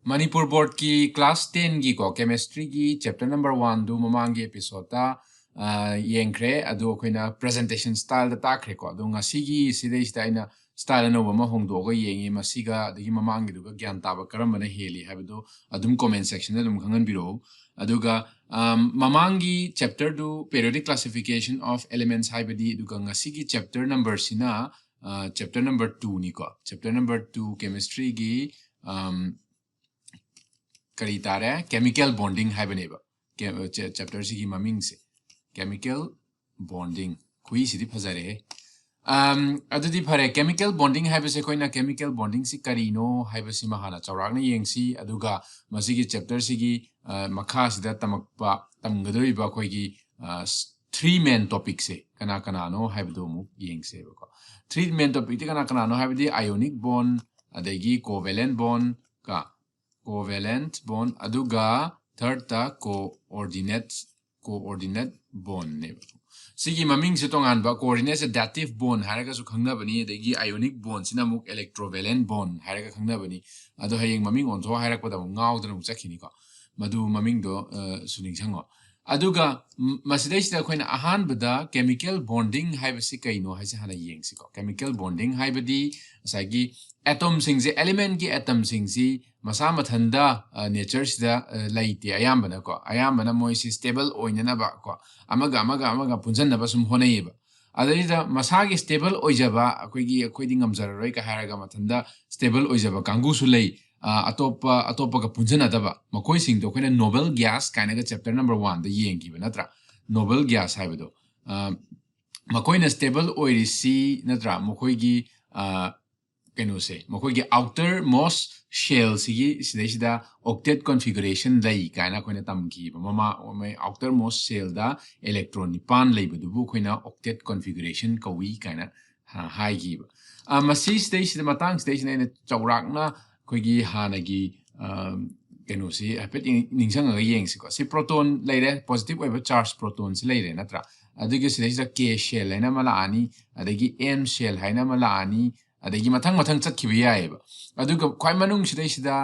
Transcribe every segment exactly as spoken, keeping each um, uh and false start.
Manipur ꯕꯣꯔꯗꯀꯤ class ꯇꯦꯟꯒꯤꯀꯣ, ꯀꯦꯃꯤꯁꯇ꯭ꯔꯤꯒꯤ chapter number ꯋꯥꯟꯗꯨ ꯃꯃꯥꯡꯒꯤ ꯑꯦꯄꯤꯁꯣꯗꯇ ꯌꯦꯡꯈ꯭ꯔꯦ꯫ ꯑꯗꯨ ꯑꯩꯈꯣꯏꯅ ꯄ꯭ꯔꯖꯦꯟꯇꯦꯁꯟ ꯁ꯭ꯇꯥꯏꯜꯗ ꯇꯥꯛꯈ꯭ꯔꯦꯀꯣ꯫ ꯑꯗꯣ ꯉꯁꯤꯒꯤ ꯁꯤꯗꯩꯁꯤꯗ ꯑꯩꯅ ꯁ꯭ꯇꯥꯏꯜ ꯑꯅꯧꯕ ꯑꯃ ꯍꯣꯡꯗꯣꯛꯑꯒ ꯌꯦꯡꯉꯤ꯫ ꯃꯁꯤꯒ ꯑꯗꯒꯤ ꯃꯃꯥꯡꯒꯤꯗꯨꯒ ꯒ꯭ꯌꯥꯟ ꯇꯥꯕ ꯀꯔꯝꯕꯅ ꯍꯦꯜꯂꯤ ꯍꯥꯏꯕꯗꯣ ꯑꯗꯨꯝ ꯀꯣꯃꯦꯟ ꯁꯦꯛꯁꯟꯗ ꯑꯗꯨꯝ ꯈꯪꯍꯟꯕꯤꯔꯛꯎ꯫ ꯑꯗꯨꯒ ꯑꯝ, ꯃꯃꯥꯡꯒꯤ ꯆꯦꯞꯇꯔꯗꯨ periodic classification of elements ꯍꯥꯏꯕꯅꯤ꯫ ꯑꯗꯨꯒ ꯉꯁꯤꯒꯤ ꯆꯦꯞꯇꯔ ꯅꯝꯕꯔꯁꯤꯅ ꯆꯦꯞꯇꯔ ꯅꯝꯕꯔ ꯇꯨꯅꯤꯀꯣ꯫ ꯆꯦꯞꯇꯔ ꯅꯝꯕꯔ ꯇꯨ ꯀꯦꯃꯤꯁꯇ꯭ꯔꯤꯒꯤ ꯀꯔꯤ ꯇꯥꯔꯦ? ꯀꯦꯃꯤꯀꯦꯜ ꯕꯣꯟꯗꯤꯡ ꯍꯥꯏꯕꯅꯦꯕ꯫ ꯆꯦꯞꯇꯔꯁꯤꯒꯤ ꯃꯃꯤꯡꯁꯦ ꯀꯦꯃꯤꯀꯦꯜ ꯕꯣꯟꯗꯤꯡ꯫ ꯈꯨꯏꯁꯤꯗꯤ ꯐꯖꯔꯦꯍꯦ꯫ ꯑꯝ, ꯑꯗꯨꯗꯤ ꯐꯔꯦ, ꯀꯦꯃꯤꯀꯦꯜ ꯕꯣꯟꯗꯤꯡ ꯍꯥꯏꯕꯁꯦ ꯑꯩꯈꯣꯏꯅ ꯀꯦꯃꯤꯀꯦꯜ ꯕꯣꯟꯗꯤꯡꯁꯤ ꯀꯔꯤꯅꯣ ꯍꯥꯏꯕꯁꯤꯃ ꯍꯥꯟꯅ ꯆꯥꯎꯔꯥꯛꯅ ꯌꯦꯡꯁꯤ꯫ ꯑꯗꯨꯒ ꯃꯁꯤꯒꯤ ꯆꯦꯞꯇꯔꯁꯤꯒꯤ ꯃꯈꯥꯁꯤꯗ ꯇꯝꯃꯛꯄ ꯇꯝꯒꯗꯧꯔꯤꯕ ꯑꯩꯈꯣꯏꯒꯤ ꯊ꯭ꯔꯤ ꯃꯦꯟ ꯇꯣꯄꯤꯛꯁꯦ ꯀꯅꯥ ꯀꯅꯥꯅꯣ ꯍꯥꯏꯕꯗꯣ ꯑꯃꯨꯛ ꯌꯦꯡꯁꯦꯕꯀꯣ꯫ ꯊ꯭ꯔꯤ ꯃꯦꯟ ꯇꯣꯄꯤꯛꯇꯤ ꯀꯅꯥ ꯀꯅꯥꯅꯣ ꯍꯥꯏꯕꯗꯤ ionic bond, ꯑꯗꯒꯤ covalent bond ꯀ covalent bond, ꯑꯗꯨꯒ ꯊꯔꯠꯇ coordinate coordinate bondꯅꯦꯕ꯫ ꯁꯤꯒꯤ ꯃꯃꯤꯡꯁꯦ ꯇꯣꯉꯥꯟꯕ, coordinateꯁꯦ dative bond ꯍꯥꯏꯔꯒꯁꯨ ꯈꯪꯅꯕꯅꯤ, ꯑꯗꯒꯤ ionic bondꯁꯤꯅ ꯑꯃꯨꯛ electrovalent bond ꯍꯥꯏꯔꯒ ꯈꯪꯅꯕꯅꯤ꯫ ꯑꯗꯣ ꯍꯌꯦꯡ ꯃꯃꯤꯡ ꯑꯣꯟꯊꯣꯛ ꯍꯥꯏꯔꯛꯄꯗ ꯑꯃꯨꯛ ꯉꯥꯎꯗꯅ ꯑꯃꯨꯛ ꯆꯠꯈꯤꯅꯤꯀꯣ꯫ ꯃꯗꯨ ꯃꯃꯤꯡꯗꯣ ꯁꯨ ꯅꯤꯡꯁꯤꯡꯉꯣ꯫ ꯑꯗꯨꯒ ꯃꯁꯤꯗꯩꯁꯤꯗ ꯑꯩꯈꯣꯏꯅ ꯑꯍꯥꯟꯕꯗ ꯀꯦꯃꯤꯀꯦꯜ ꯕꯣꯟꯗꯤꯡ ꯍꯥꯏꯕꯁꯤ ꯀꯩꯅꯣ ꯍꯥꯏꯁꯦ ꯍꯥꯟꯅ ꯌꯦꯡꯁꯤꯀꯣ꯫ ꯀꯦꯃꯤꯀꯦꯜ ꯕꯣꯟꯗꯤꯡ ꯍꯥꯏꯕꯗꯤ ꯉꯁꯥꯏꯒꯤ ꯑꯦꯇꯣꯝꯁꯤꯡꯁꯦ, elementꯀꯤ ꯑꯦꯇꯝꯁꯤꯡꯁꯤ ꯃꯁꯥ ꯃꯊꯟꯗ ꯅꯦꯆꯔꯁꯤꯗ ꯂꯩꯇꯦ ꯑꯌꯥꯝꯕꯅꯀꯣ꯫ ꯑꯌꯥꯝꯕꯅ ꯃꯣꯏꯁꯤ ꯁ꯭ꯇꯦꯕꯜ ꯑꯣꯏꯅꯅꯕ ꯀꯣ, ꯑꯃꯒ ꯑꯃꯒ ꯑꯃꯒ ꯄꯨꯟꯁꯤꯟꯅꯕ ꯁꯨꯝ ꯍꯣꯠꯅꯩꯌꯦꯕ꯫ ꯑꯗꯩꯁꯤꯗ ꯃꯁꯥꯒꯤ ꯁ꯭ꯇꯦꯕꯜ ꯑꯣꯏꯖꯕ, ꯑꯩꯈꯣꯏꯒꯤ ꯑꯩꯈꯣꯏꯗꯤ ꯉꯝꯖꯔꯔꯣꯏꯒ ꯍꯥꯏꯔꯒ ꯃꯊꯟꯇ ꯁ꯭ꯇꯦꯕꯜ ꯑꯣꯏꯖꯕ ꯀꯥꯡꯕꯨꯁꯨ ꯂꯩ꯫ ꯑꯇꯣꯞꯄ ꯑꯇꯣꯞꯄꯒ ꯄꯨꯟꯁꯤꯟꯅꯗꯕ, ꯃꯈꯣꯏꯁꯤꯡꯗꯣ ꯑꯩꯈꯣꯏꯅ ꯅꯣꯕꯜ ꯒ꯭ꯌꯥꯁ ꯀꯥꯏꯅꯒ ꯆꯦꯞꯇꯔ ꯅꯝꯕꯔ ꯋꯥꯟꯗ ꯌꯦꯡꯈꯤꯕ ꯅꯠꯇ꯭ꯔꯥ? ꯅꯣꯕꯜ ꯒ꯭ꯌꯥꯁ ꯍꯥꯏꯕꯗꯣ꯫ ꯃꯈꯣꯏꯅ ꯁ꯭ꯇꯦꯕꯜ ꯑꯣꯏꯔꯤꯁꯤ ꯅꯠꯇ꯭ꯔꯥ? ꯃꯈꯣꯏꯒꯤ ꯀꯩꯅꯣꯁꯦ, ꯃꯈꯣꯏꯒꯤ ꯑꯥꯎꯇꯔ ꯃꯣꯁ ꯁꯦꯜꯁꯤꯒꯤ ꯁꯤꯗꯩꯁꯤꯗ octet configuration ꯂꯩ ꯀꯥꯏꯅ ꯑꯩꯈꯣꯏꯅ ꯇꯝꯈꯤꯕ꯫ ꯃꯃꯥ ꯑꯥꯎꯇꯔ ꯃꯣꯁ ꯁꯦꯜꯗ ꯏꯂꯦꯛꯇ꯭ꯔꯣꯟ ꯅꯤꯄꯥꯟ ꯂꯩꯕꯗꯨꯕꯨ ꯑꯩꯈꯣꯏꯅ octet configuration ꯀꯧꯏ ꯀꯥꯏꯅ ꯍꯥꯏꯈꯤꯕ꯫ ꯃꯁꯤ ꯁꯤꯗꯩꯁꯤꯗ, ꯃꯇꯥꯡ ꯁꯤꯗꯩꯁꯤꯗ ꯑꯩꯅ ꯆꯥꯎꯔꯥꯛꯅ ꯑꯩꯈꯣꯏꯒꯤ ꯍꯥꯟꯅꯒꯤ ꯀꯩꯅꯣꯁꯤ ꯍꯥꯏꯐꯦꯠ ꯅꯤꯡꯁꯤꯡꯉꯒ ꯌꯦꯡꯁꯤꯀꯣ꯫ ꯁꯤ ꯄ꯭ꯔꯣꯇꯣꯟ ꯂꯩꯔꯦ, ꯄꯣꯖꯤꯇꯤꯚ ꯑꯣꯏꯕ ꯆꯥꯔꯖ ꯄ꯭ꯔꯣꯇꯣꯟꯁꯤ ꯂꯩꯔꯦ ꯅꯠꯇ꯭ꯔꯥ? ꯑꯗꯨꯒꯤ ꯁꯤꯗꯩꯁꯤꯗ ꯀꯦ ꯁꯦꯜ ꯍꯥꯏꯅ ꯑꯃ ꯂꯥꯛꯑꯅꯤ, ꯑꯗꯒꯤ ꯑꯦꯟ ꯁꯦꯜ ꯍꯥꯏꯅ ꯑꯃ ꯂꯥꯛꯑꯅꯤ, ꯑꯗꯒꯤ ꯃꯊꯪ ꯃꯊꯪ ꯆꯠꯈꯤꯕ ꯌꯥꯏꯑꯕ꯫ ꯑꯗꯨꯒ ꯈ꯭ꯋꯥꯏ ꯃꯅꯨꯡꯁꯤꯗꯩꯁꯤꯗ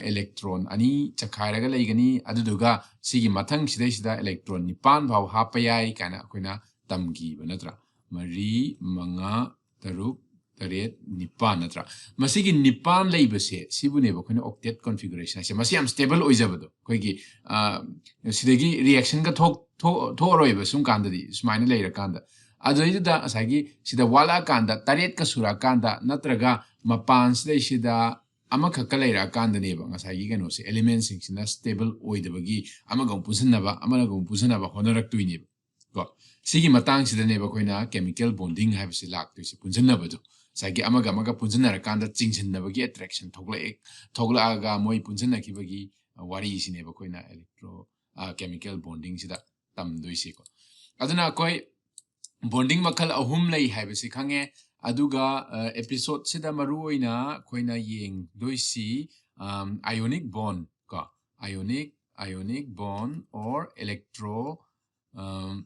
electron ꯑꯅꯤ ꯆꯈꯥꯏꯔꯒ ꯂꯩꯒꯅꯤ꯫ ꯑꯗꯨꯗꯨꯒ ꯁꯤꯒꯤ ꯃꯊꯪꯁꯤꯗꯩꯁꯤꯗ electron ꯅꯤꯄꯥꯟ ꯐꯥꯎ ꯍꯥꯞꯄ ꯌꯥꯏ ꯀꯥꯏꯅ ꯑꯩꯈꯣꯏꯅ ꯇꯝꯈꯤꯕ ꯅꯠꯇ꯭ꯔꯥ? ꯃꯔꯤ, ꯃꯉꯥ, ꯇꯔꯨꯛ, ꯇꯔꯦꯠ, ꯅꯤꯄꯥꯟ ꯅꯠꯇ꯭ꯔꯥ? ꯃꯁꯤꯒꯤ ꯅꯤꯄꯥꯟ ꯂꯩꯕꯁꯦ, ꯁꯤꯕꯨꯅꯦꯕ ꯑꯩꯈꯣꯏꯅ octet configuration ꯍꯥꯏꯁꯦ꯫ ꯃꯁꯤ ꯌꯥꯝ stable ꯑꯣꯏꯖꯕꯗꯣ, ꯑꯩꯈꯣꯏꯒꯤ, ꯑ, ꯁꯤꯗꯒꯤ reaction ꯒ ꯊꯣꯛ-, ꯊꯣꯛ-, ꯊꯣꯛꯑꯔꯣꯏꯕ ꯁꯨꯝ ꯀꯥꯟꯗꯗꯤ, ꯁꯨꯃꯥꯏꯅ ꯂꯩꯔꯀꯥꯟꯗ꯫ ꯑꯗꯨꯗꯩꯗꯨꯗ ꯉꯁꯥꯏꯒꯤ ꯁꯤꯗ ꯋꯥꯠꯂꯛꯑꯀꯥꯟꯗ, ꯇꯔꯦꯠꯀ ꯁꯨꯔꯛꯑꯀꯥꯟꯗ, ꯅꯠꯇ꯭ꯔꯒ ꯃꯄꯥꯟꯁꯤꯗꯩꯁꯤꯗ ꯑꯃꯈꯛꯀ ꯂꯩꯔꯛꯑꯀꯥꯟꯗꯅꯦꯕ ꯉꯁꯥꯏꯒꯤ ꯀꯩꯅꯣꯁꯦ, element ꯁꯤꯡꯁꯤꯅ stable ꯑꯣꯏꯗꯕꯒꯤ, ꯑꯃꯒ ꯑꯃꯨꯛ ꯄꯨꯟꯁꯤꯟꯅꯕ, ꯑꯃꯅꯒ ꯑꯃꯨꯛ ꯄꯨꯟꯁꯤꯟꯅꯕ ꯍꯣꯠꯅꯔꯛꯇꯣꯏꯅꯦꯕ꯫ ꯀꯣ, ꯁꯤꯒꯤ ꯃꯇꯥꯡꯁꯤꯗꯅꯦꯕ ꯑꯩꯈꯣꯏꯅ chemical bonding ꯍꯥꯏꯕꯁꯤ ꯂꯥꯛꯇꯣꯏꯁꯦ, ꯄꯨꯟꯁꯤꯟꯅꯕꯗꯣ꯫ ꯉꯁꯥꯏꯒꯤ ꯑꯃꯒ ꯑꯃꯒ ꯄꯨꯟꯁꯤꯟꯅꯔꯀꯥꯟꯗ ꯆꯤꯡꯁꯤꯟꯅꯕꯒꯤ attraction ꯊꯣꯛꯂꯛꯑꯦ, ꯊꯣꯛꯂꯛꯑꯒ ꯃꯣꯏ ꯄꯨꯟꯁꯤꯟꯅꯈꯤꯕꯒꯤ ꯋꯥꯔꯤꯁꯤꯅꯦꯕ ꯑꯩꯈꯣꯏꯅ electro, ꯑ, chemical bonding ꯁꯤꯗ ꯇꯝꯗꯣꯏꯁꯤꯀꯣ꯫ ꯑꯗꯨꯅ ꯑꯩꯈꯣꯏ bonding ꯃꯈꯜ ꯑꯍꯨꯝ ꯂꯩ ꯍꯥꯏꯕꯁꯤ ꯈꯪꯉꯦ꯫ ꯑꯗꯨꯒ, ꯑ, episode ꯁꯤꯗ ꯃꯔꯨ ꯑꯣꯏꯅ ꯑꯩꯈꯣꯏꯅ ꯌꯦꯡꯗꯣꯏꯁꯤ, ꯑꯝ, ionic bond ꯀꯣ, ionic, ionic bond or electro, ꯑꯝ,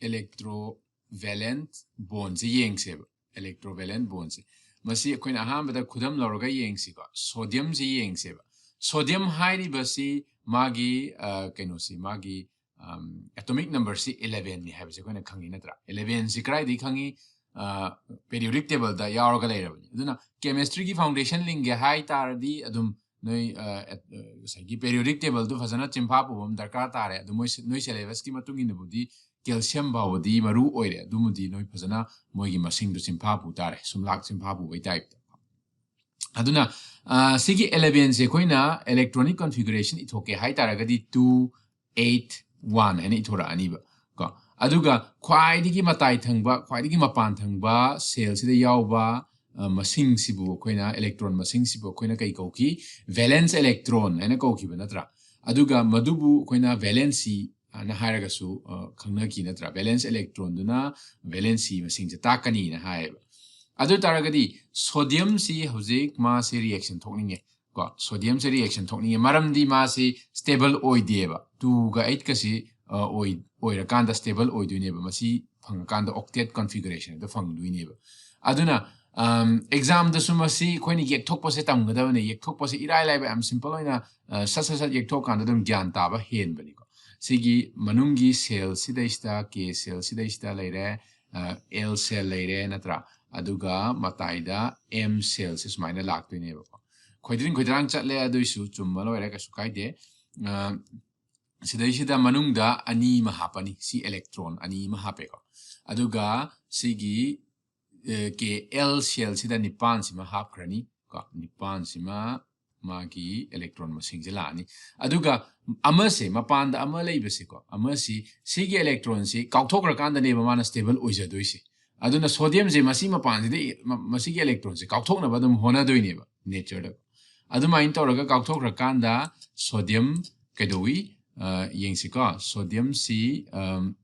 electrovalent bond ꯁꯦ ꯌꯦꯡꯁꯦꯕ, electrovalent bond ꯁꯦ꯫ ꯃꯁꯤ ꯑꯩꯈꯣꯏꯅ ꯑꯍꯥꯟꯕꯗ ꯈꯨꯗꯝ ꯂꯧꯔꯒ ꯌꯦꯡꯁꯤꯀꯣ, sodium ꯁꯦ ꯌꯦꯡꯁꯦꯕ꯫ Sodium ꯍꯥꯏꯔꯤꯕꯁꯤ ꯃꯥꯒꯤ, ꯑ, ꯀꯩꯅꯣꯁꯤ, ꯃꯥꯒꯤ, ꯑꯝ, atomic number ꯁꯤ eleven ꯅꯤ ꯍꯥꯏꯕꯁꯦ ꯑꯩꯈꯣꯏꯅ ꯈꯪꯉꯤ ꯅꯠꯇ꯭ꯔꯥ? Eleven ꯁꯤ ꯀꯗꯥꯏꯗꯒꯤ ꯈꯪꯉꯤ? ꯑ, periodic table ꯗ ꯌꯥꯎꯔꯒ ꯂꯩꯔꯕꯅꯤ꯫ ꯑꯗꯨꯅ chemistry ꯒꯤ foundation ꯂꯤꯡꯒꯦ ꯍꯥꯏ ꯇꯥꯔꯗꯤ ꯑꯗꯨꯝ ꯅꯣꯏ, ꯑ, ꯑ, ꯉꯁꯥꯏꯒꯤ periodic table ꯗꯨ ꯐꯖꯅ ꯆꯤꯟꯐꯥ ꯄꯨꯕ ꯑꯃ ꯗꯔꯀꯥꯔ ꯇꯥꯔꯦ꯫ ꯑꯗꯨ ꯃꯣꯏ ꯁꯤ-, ꯅꯣꯏ syllabus ꯀꯤ ꯃꯇꯨꯡ ꯏꯟꯅꯕꯨꯗꯤ calcium ꯐꯥꯎꯕꯗꯤ ꯃꯔꯨ ꯑꯣꯏꯔꯦ꯫ ꯑꯗꯨꯃꯗꯤ ꯅꯣꯏ ꯐꯖꯅ ꯃꯣꯏꯒꯤ ꯃꯁꯤꯡꯗꯨ ꯆꯤꯟꯐꯥ ꯄꯨ ꯇꯥꯔꯦ, ꯁꯨꯝꯂꯥꯛ ꯆꯤꯟꯐꯥ ꯄꯨꯕꯩ type ꯇ꯫ ꯑꯗꯨꯅ, ꯑ, ꯁꯤꯒꯤ eleven ꯁꯦ ꯑꯩꯈꯣꯏꯅ electronic configuration ꯏꯊꯣꯛꯀꯦ ꯍꯥꯏ ꯇꯥꯔꯒꯗꯤ two eight one ꯍꯥꯏꯅ ꯏꯊꯣꯔꯛꯑꯅꯤꯕ ꯀꯣ꯫ ꯑꯗꯨꯒ ꯈ꯭ꯋꯥꯏꯗꯒꯤ ꯃꯇꯥꯏ ꯊꯪꯕ, ꯈ꯭ꯋꯥꯏꯗꯒꯤ ꯃꯄꯥꯟ ꯊꯪꯕ cell ꯁꯤꯗ ꯌꯥꯎꯕ, ꯑ, ꯃꯁꯤꯡꯁꯤꯕꯨ ꯑꯩꯈꯣꯏꯅ, electron ꯃꯁꯤꯡꯁꯤꯕꯨ ꯑꯩꯈꯣꯏꯅ ꯀꯩ ꯀꯧꯈꯤ? Valence electron ꯍꯥꯏꯅ ꯀꯧꯈꯤꯕ ꯅꯠꯇ꯭ꯔꯥ? ꯑꯗꯨꯒ ꯃꯗꯨꯕꯨ ꯑꯩꯈꯣꯏꯅ valency ꯍꯥꯏꯅ ꯍꯥꯏꯔꯒꯁꯨ, ꯑ, ꯈꯪꯅꯈꯤ ꯅꯠꯇ꯭ꯔꯥ? Valence electron ꯗꯨꯅ valency ꯃꯁꯤꯡꯁꯦ ꯇꯥꯛꯀꯅꯤꯅ ꯍꯥꯏꯌꯦꯕ꯫ ꯑꯗꯨ ꯑꯣꯏ ꯇꯥꯔꯒꯗꯤ sodium ꯁꯤ ꯍꯧꯖꯤꯛ ꯃꯥꯁꯦ reaction ꯊꯣꯛꯅꯤꯡꯉꯦ ꯀꯣ, sodium ꯁꯦ reaction ꯊꯣꯛꯅꯤꯡꯉꯦ, ꯃꯔꯝꯗꯤ ꯃꯥꯁꯤ stable ꯑꯣꯏꯗꯦꯕ꯫ Two ꯒ eight ꯀꯁꯤ, ꯑ, ꯑꯣꯏ-, ꯑꯣꯏꯔꯀꯥꯟꯗ stable ꯑꯣꯏꯗꯣꯏꯅꯦꯕ꯫ ꯃꯁꯤ ꯐꯪꯉꯀꯥꯟꯗ octet configuration ꯗ ꯐꯪꯗꯣꯏꯅꯦꯕ꯫ ꯑꯗꯨꯅ, ꯑꯦꯛꯖꯥꯝꯗꯁꯨ ꯃꯁꯤ ꯑꯩꯈꯣꯏꯅ ꯌꯦꯛꯊꯣꯛꯄꯁꯦ ꯇꯝꯒꯗꯕꯅꯤ꯫ ꯌꯦꯛꯊꯣꯛꯄꯁꯦ ꯏꯔꯥꯏ ꯂꯥꯏꯕ, ꯌꯥꯝ ꯁꯤꯝꯄꯜ ꯑꯣꯏꯅ, ꯑ, ꯁꯠ ꯁꯠ ꯁꯠ ꯌꯦꯛꯊꯣꯛꯀꯥꯟꯗ ꯑꯗꯨꯝ ꯒ꯭ꯌꯥꯟ ꯇꯥꯕ ꯍꯦꯟꯕꯅꯤꯀꯣ꯫ ꯁꯤꯒꯤ ꯃꯅꯨꯡꯒꯤ ꯁꯦꯜꯁꯤꯗꯩꯁꯤꯗ, ꯀꯦ ꯁꯦꯜꯁꯤꯗꯩꯁꯤꯗ ꯂꯩꯔꯦ, ꯑꯦꯜ ꯁꯦꯜ ꯂꯩꯔꯦ ꯅꯠꯇ꯭ꯔꯥ? ꯑꯗꯨꯒ ꯃꯇꯥꯏꯗ ꯑꯦꯝ ꯁꯦꯜꯁꯦ ꯁꯨꯃꯥꯏꯅ ꯂꯥꯛꯇꯣꯏꯅꯦꯕꯀꯣ꯫ ꯈꯣꯏꯗ꯭ꯔꯤꯡ ꯈꯣꯏꯗ꯭ꯔꯥꯡ ꯆꯠꯂꯦ, ꯑꯗꯨꯏꯁꯨ ꯆꯨꯝꯃ ꯂꯣꯏꯔꯦ, ꯀꯩꯁꯨ ꯀꯥꯏꯗꯦ꯫ ꯑ, ꯁꯤꯗꯩꯁꯤꯗ ꯃꯅꯨꯡꯗ ꯑꯅꯤ ꯑꯃ ꯍꯥꯞꯄꯅꯤ꯫ ꯁꯤ ꯏꯂꯦꯛꯇ꯭ꯔꯣꯟ ꯑꯅꯤ ꯑꯃ ꯍꯥꯞꯄꯦꯀꯣ꯫ ꯑꯗꯨꯒ ꯁꯤꯒꯤ, ꯑ, ꯀꯦ ꯑꯦꯜ ꯁꯦꯜꯁꯤꯗ ꯅꯤꯄꯥꯟꯁꯤꯃ ꯍꯥꯞꯈ꯭ꯔꯅꯤ ꯀꯣ꯫ ꯅꯤꯄꯥꯟꯁꯤꯃ ꯃꯥꯒꯤ ꯏꯂꯦꯛꯇ꯭ꯔꯣꯟ ꯃꯁꯤꯡꯁꯦ ꯂꯥꯛꯑꯅꯤ꯫ ꯑꯗꯨꯒ ꯑꯃꯁꯦ, ꯃꯄꯥꯟꯗ ꯑꯃ ꯂꯩꯕꯁꯦꯀꯣ, ꯑꯃꯁꯤ, ꯁꯤꯒꯤ ꯏꯂꯦꯛꯇ꯭ꯔꯣꯟꯁꯤ ꯀꯥꯎꯊꯣꯛꯈ꯭ꯔꯀꯥꯟꯗꯅꯦꯕ ꯃꯥꯅ ꯁ꯭ꯇꯦꯕꯜ ꯑꯣꯏꯖꯗꯣꯏꯁꯦ꯫ ꯑꯗꯨꯅ ꯁꯣꯗꯤꯌꯝꯁꯦ ꯃꯁꯤ ꯃꯄꯥꯟꯁꯤꯗ ꯏ-, ꯃ-, ꯃꯁꯤꯒꯤ ꯏꯂꯦꯛꯇ꯭ꯔꯣꯟꯁꯦ ꯀꯥꯎꯊꯣꯛꯅꯕ ꯑꯗꯨꯝ ꯍꯣꯠꯅꯗꯣꯏꯅꯦꯕ ꯅꯦꯆꯔꯗ꯫ ꯑꯗꯨꯃꯥꯏꯅ ꯇꯧꯔꯒ ꯀꯥꯎꯊꯣꯛꯈ꯭ꯔꯀꯥꯟꯗ ꯁꯣꯗꯤꯌꯝ ꯀꯩꯗꯧꯏ? ꯑ, ꯌꯦꯡꯁꯤꯀꯣ꯫ ꯁꯣꯗꯤꯌꯝꯁꯤ, ꯑꯝ,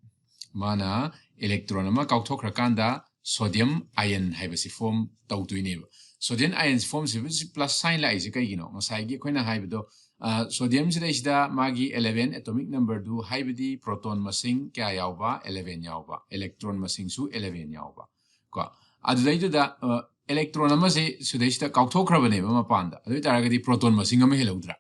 ꯃꯥꯅ ꯏꯂꯦꯛꯇ꯭ꯔꯣꯟ ꯑꯃ ꯀꯥꯎꯊꯣꯛꯈ꯭ꯔꯀꯥꯟꯗ ꯁꯣꯗꯤꯌꯝ ꯑꯥꯏꯟ ꯍꯥꯏꯕꯁꯤ ꯐꯣꯝ ꯇꯧꯗꯣꯏꯅꯦꯕ꯫ ꯁꯣꯗꯤꯌꯝ ꯑꯥꯏꯟ ꯐꯣꯝꯁꯤꯕꯁꯤ ꯄ꯭ꯂꯁ ꯁꯥꯏꯟ ꯂꯥꯛꯏꯁꯦ ꯀꯩꯒꯤꯅꯣ? ꯉꯁꯥꯏꯒꯤ ꯑꯩꯈꯣꯏꯅ ꯍꯥꯏꯕꯗꯣ, ꯑ, ꯁꯣꯗꯤꯌꯝꯁꯤꯗꯩꯁꯤꯗ ꯃꯥꯒꯤ eleven atomic numberꯗꯨ, ꯍꯥꯏꯕꯗꯤ ꯄ꯭ꯔꯣꯇꯣꯟ ꯃꯁꯤꯡ ꯀꯌꯥ ꯌꯥꯎꯕ? eleven ꯌꯥꯎꯕ꯫ ꯏꯂꯦꯛꯇ꯭ꯔꯣꯟ ꯃꯁꯤꯡꯁꯨ eleven ꯌꯥꯎꯕ꯫ ꯀꯣ, ꯑꯗꯨꯗꯩꯗꯨꯗ, ꯑ, ꯏꯂꯦꯛꯇ꯭ꯔꯣꯟ ꯑꯃꯁꯦ ꯁꯤꯗꯩꯁꯤꯗ ꯀꯥꯎꯊꯣꯛꯈ꯭ꯔꯕꯅꯦꯕ ꯃꯄꯥꯟꯗ꯫ ꯑꯗꯨ ꯑꯣꯏ ꯇꯥꯔꯒꯗꯤ ꯄ꯭ꯔꯣꯇꯣꯟ ꯃꯁꯤꯡ ꯑꯃ ꯍꯦꯜꯍꯧꯗ꯭ꯔꯥ?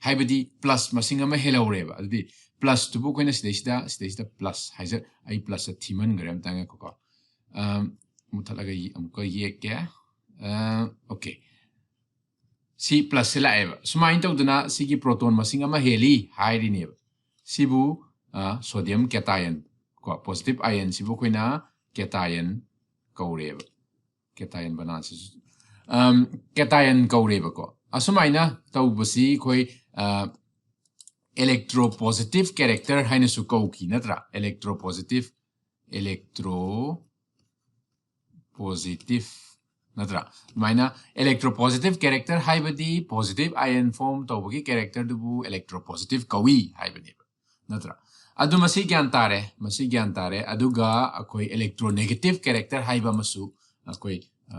ꯍꯥꯏꯕꯗꯤ ꯄ꯭ꯂꯁ ꯃꯁꯤꯡ ꯑꯃ ꯍꯦꯜꯍꯧꯔꯦꯕ꯫ ꯑꯗꯨꯗꯤ ꯄ꯭ꯂꯁꯇꯨꯕꯨ ꯑꯩꯈꯣꯏꯅ ꯁꯤꯗꯩꯁꯤꯗ, ꯁꯤꯗꯩꯁꯤꯗ ꯄ꯭ꯂꯁ ꯍꯥꯏꯖ-, ꯑꯩ ꯄ꯭ꯂꯁꯇ ꯊꯤꯃꯟꯈ꯭ꯔꯦ, ꯑꯝꯇ ꯉꯥꯏꯈꯣꯀꯣ꯫ ꯑꯝ, ꯃꯨꯊꯠꯂꯒ ꯌꯦ-, ꯑꯃꯨꯛꯀ ꯌꯦꯛꯀꯦ꯫ ꯑ, ꯑꯣꯀꯦ꯫ ꯁꯤ ꯄ꯭ꯂꯁꯁꯦ ꯂꯥꯛꯑꯦꯕ꯫ ꯁꯨꯃꯥꯏꯅ ꯇꯧꯗꯅ ꯁꯤꯒꯤ ꯄ꯭ꯔꯣꯇꯣꯟ ꯃꯁꯤꯡ ꯑꯃ ꯍꯦꯜꯂꯤ ꯍꯥꯏꯔꯤꯅꯦꯕ꯫ ꯁꯤꯕꯨ, ꯑ, ꯁꯣꯗꯤꯌꯝ ꯀꯦꯇꯥꯌꯟ ꯀꯣ, ꯄꯣꯖꯤꯇꯤꯚ ꯑꯥꯏꯟꯁꯤꯕꯨ ꯑꯩꯈꯣꯏꯅ ꯀꯦꯇꯥꯌꯟ ꯀꯧꯔꯦꯕ꯫ ꯀꯦꯇꯥꯌꯟ ꯕꯅꯥꯟꯁꯤꯁꯨ, ꯑꯝ, ꯀꯦꯇꯥꯌꯟ ꯀꯧꯔꯦꯕꯀꯣ꯫ ꯑꯁꯨꯃꯥꯏꯅ ꯇꯧꯕꯁꯤ ꯑꯩꯈꯣꯏ, ꯑ, electropositive character ꯍꯥꯏꯅꯁꯨ ꯀꯧꯈꯤ ꯅꯠꯇ꯭ꯔꯥ? Electropositive, electropositive ꯅꯠꯇ꯭ꯔꯥ? ꯑꯗꯨꯃꯥꯏꯅ electropositive character ꯍꯥꯏꯕꯗꯤ positive ion form ꯇꯧꯕꯒꯤ characterꯗꯨꯕꯨ electropositive ꯀꯧꯏ ꯍꯥꯏꯕꯅꯦꯕ, ꯅꯠꯇ꯭ꯔꯥ? ꯑꯗꯨ ꯃꯁꯤ ꯒ꯭ꯌꯥꯟ ꯇꯥꯔꯦ, ꯃꯁꯤ ꯒ꯭ꯌꯥꯟ ꯇꯥꯔꯦ꯫ ꯑꯗꯨꯒ ꯑꯩꯈꯣꯏ electronegative character ꯍꯥꯏꯕ ꯑꯃꯁꯨ ꯑꯩꯈꯣꯏ, ꯑ,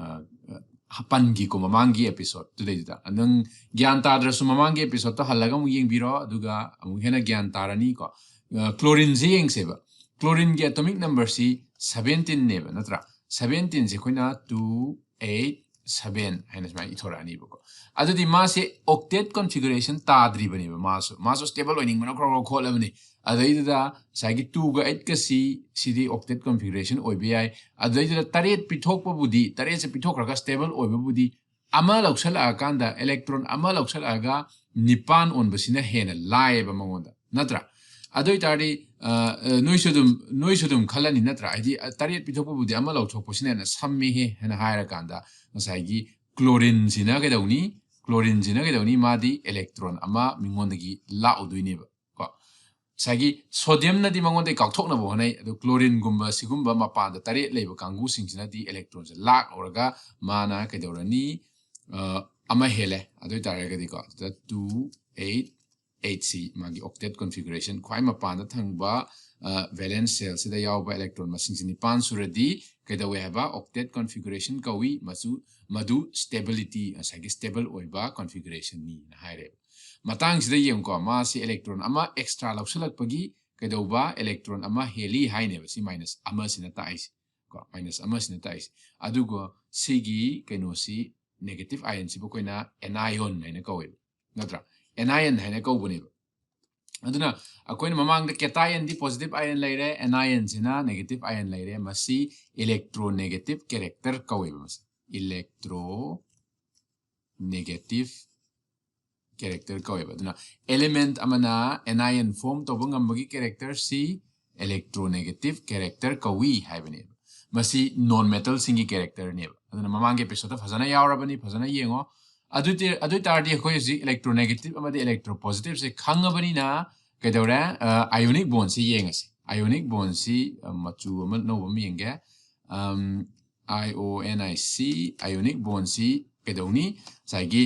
ꯄꯟꯈꯤꯀꯣ ꯃꯃꯥꯡꯒꯤ episodeꯇꯨꯗꯩꯗꯨꯗ꯫ ꯅꯪ ꯒ꯭ꯌꯥꯟ ꯇꯥꯗ꯭ꯔꯁꯨ ꯃꯃꯥꯡꯒꯤ episodeꯇꯣ ꯍꯜꯂꯒ ꯑꯃꯨꯛ ꯌꯦꯡꯕꯤꯔꯣ, ꯑꯗꯨꯒ ꯑꯃꯨꯛ ꯍꯦꯟꯅ ꯒ꯭ꯌꯥꯟ ꯇꯥꯔꯅꯤꯀꯣ꯫ ꯑ, chlorineꯁꯦ ꯌꯦꯡꯁꯦꯕ꯫ Chlorineꯒꯤ atomic numberꯁꯤ seventeenꯅꯦꯕ, ꯅꯠꯇ꯭ꯔꯥ? Seventeenꯁꯦ ꯑꯩꯈꯣꯏꯅ two eight seven ꯍꯥꯏꯅ ꯁꯨꯃꯥꯏꯅ ꯏꯊꯣꯔꯛꯑꯅꯤꯕꯀꯣ꯫ ꯑꯗꯨꯗꯤ ꯃꯥꯁꯦ octet configuration ꯇꯥꯗ꯭ꯔꯤꯕꯅꯦꯕ꯫ ꯃꯥꯁꯨ ꯃꯥꯁꯨ stable ꯑꯣꯏꯅꯤꯡꯕꯅ ꯈ꯭ꯔꯣ ꯈ꯭ꯔꯣ ꯈꯣꯠꯂꯕꯅꯤ꯫ ꯑꯗꯩꯗꯨꯗ ꯉꯁꯥꯏꯒꯤ two ꯒ eight ꯀ C ꯁꯤꯗꯤ octet configuration ꯑꯣꯏꯕ ꯌꯥꯏ꯫ ꯑꯗꯩꯗꯨꯗ ꯇꯔꯦꯠ ꯄꯤꯊꯣꯛꯄꯕꯨꯗꯤ, ꯇꯔꯦꯠꯁꯦ ꯄꯤꯊꯣꯛꯈ꯭ꯔꯒ stable ꯑꯣꯏꯕꯕꯨꯗꯤ, ꯑꯃ ꯂꯧꯁꯜꯂꯛꯑꯀꯥꯟꯗ, electron ꯑꯃ ꯂꯧꯁꯜꯂꯛꯑꯒ ꯅꯤꯄꯥꯟ ꯑꯣꯟꯕꯁꯤꯅ ꯍꯦꯟꯅ ꯂꯥꯏꯌꯦꯕ ꯃꯉꯣꯟꯗ, ꯅꯠꯇ꯭ꯔꯥ? ꯑꯗꯨ ꯑꯣꯏꯇꯥꯔꯗꯤ ꯑ, ꯑ, ꯅꯣꯏꯁꯨ ꯑꯗꯨꯝ ꯅꯣꯏꯁꯨ ꯑꯗꯨꯝ ꯈꯜꯂꯅꯤ, ꯅꯠꯇ꯭ꯔꯥ? ꯍꯥꯏꯗꯤ, ꯑ, ꯇꯔꯦꯠ ꯄꯤꯊꯣꯛꯄꯕꯨꯗꯤ ꯑꯃ ꯂꯧꯊꯣꯛꯄꯁꯤꯅ ꯍꯦꯟꯅ ꯁꯝꯃꯦꯍꯦ ꯍꯥꯏꯅ ꯍꯥꯏꯔꯀꯥꯟꯗ, ꯉꯁꯥꯏꯒꯤ chlorine ꯁꯤꯅ ꯀꯩꯗꯧꯅꯤ? Chlorine ꯁꯤꯅ ꯀꯩꯗꯧꯅꯤ? ꯃꯥꯗꯤ electron ꯑꯃ ꯃꯤꯉꯣꯟꯗꯒꯤ ꯂꯥꯛꯎꯗꯣꯏꯅꯦꯕ ꯀꯣ꯫ ꯉꯁꯥꯏꯒꯤ sodium ꯅꯗꯤ ꯃꯉꯣꯟꯗꯒꯤ ꯀꯥꯎꯊꯣꯛꯅꯕ ꯍꯣꯠꯅꯩ, ꯑꯗꯣ chlorine ꯒꯨꯝꯕ ꯁꯤꯒꯨꯝꯕ ꯃꯄꯥꯟꯗ ꯇꯔꯦꯠ ꯂꯩꯕ ꯀꯥꯡꯕꯨꯁꯤꯡꯁꯤꯅꯗꯤ electron ꯁꯦ ꯂꯥꯛꯂꯨꯔꯒ ꯃꯥꯅ ꯀꯩꯗꯧꯔꯅꯤ? ꯑ, ꯑꯃ ꯍꯦꯜꯂꯦ꯫ ꯑꯗꯨ ꯑꯣꯏꯇꯥꯔꯒꯗꯤꯀꯣ, ꯑꯗꯨꯗ two eight eight C ꯃꯥꯒꯤ octet configuration, ꯈ꯭ꯋꯥꯏ ꯃꯄꯥꯟꯗ ꯊꯪꯕ, ꯑ, valence shell ꯁꯤꯗ ꯌꯥꯎꯕ electron ꯃꯁꯤꯡꯁꯤ ꯅꯤꯄꯥꯟ ꯁꯨꯔꯗꯤ ꯀꯩꯗꯧꯋꯦ ꯍꯥꯏꯕ? Octet configuration ꯀꯧꯏ꯫ ꯃꯆꯨ, ꯃꯗꯨ stability, ꯉꯁꯥꯏꯒꯤ stable ꯑꯣꯏꯕ configuration ꯅꯤꯅ ꯍꯥꯏꯔꯦꯕ꯫ ꯃꯇꯥꯡꯁꯤꯗ ꯌꯦꯡꯉꯨꯀꯣ, ꯃꯥꯁꯤ electron ꯑꯃ extra ꯂꯧꯁꯤꯜꯂꯛꯄꯒꯤ ꯀꯩꯗꯧꯕ? Electron ꯑꯃ ꯍꯦꯜꯂꯤ ꯍꯥꯏꯅꯦꯕ, ꯁꯤ minus ꯑꯃꯁꯤꯅ ꯇꯥꯛꯏꯁꯦ ꯀꯣ, minus ꯑꯃꯁꯤꯅ ꯇꯥꯛꯏꯁꯦ꯫ ꯑꯗꯨꯒ ꯁꯤꯒꯤ ꯀꯩꯅꯣꯁꯤ, negative ion ꯁꯤꯕꯨ ꯑꯩꯈꯣꯏꯅ anion ꯍꯥꯏꯅ ꯀꯧꯋꯦꯕ, ꯅꯠꯇ꯭ꯔꯥ? Anion ꯍꯥꯏꯅ ꯀꯧꯕꯅꯦꯕ꯫ ꯑꯗꯨꯅ ꯑꯩꯈꯣꯏꯅ ꯃꯃꯥꯡꯗ cation ꯗꯤ positive ion ꯂꯩꯔꯦ, anion ꯁꯤꯅ negative ion ꯂꯩꯔꯦ꯫ ꯃꯁꯤ electronegative character ꯀꯧꯋꯦꯕ꯫ ꯃꯁꯤ electronegative character ꯀꯧꯋꯦꯕ꯫ ꯑꯗꯨꯅ element ꯑꯃꯅ anion form ꯇꯧꯕ ꯉꯝꯕꯒꯤ character ꯁꯤ electronegative character ꯀꯧꯏ ꯍꯥꯏꯕꯅꯦꯕ꯫ ꯃꯁꯤ non metal ꯁꯤꯡꯒꯤ character ꯅꯦꯕ꯫ ꯑꯗꯨꯅ ꯃꯃꯥꯡꯒꯤ episode ꯇ ꯐꯖꯅ ꯌꯥꯎꯔꯕꯅꯤ, ꯐꯖꯅ ꯌꯦꯡꯉꯣ꯫ ꯑꯗꯨ ꯇꯤ-, ꯑꯗꯨ ꯑꯣꯏ ꯇꯥꯔꯗꯤ ꯑꯩꯈꯣꯏ ꯍꯧꯖꯤꯛ electronegative ꯑꯃꯗꯤ electropositive ꯁꯦ ꯈꯪꯉꯕꯅꯤꯅ ꯀꯩꯗꯧꯔꯦ? ꯑ, ionic bond ꯁꯤ ꯌꯦꯡꯉꯁꯤ꯫ Ionic bond ꯁꯤ, ꯑ, ꯃꯆꯨ ꯑꯃ, ꯑꯅꯧꯕ ꯑꯃ ꯌꯦꯡꯒꯦ꯫ ꯑꯝ, I O N I C, ionic bond ꯁꯤ ꯀꯩꯗꯧꯅꯤ? ꯉꯁꯥꯏꯒꯤ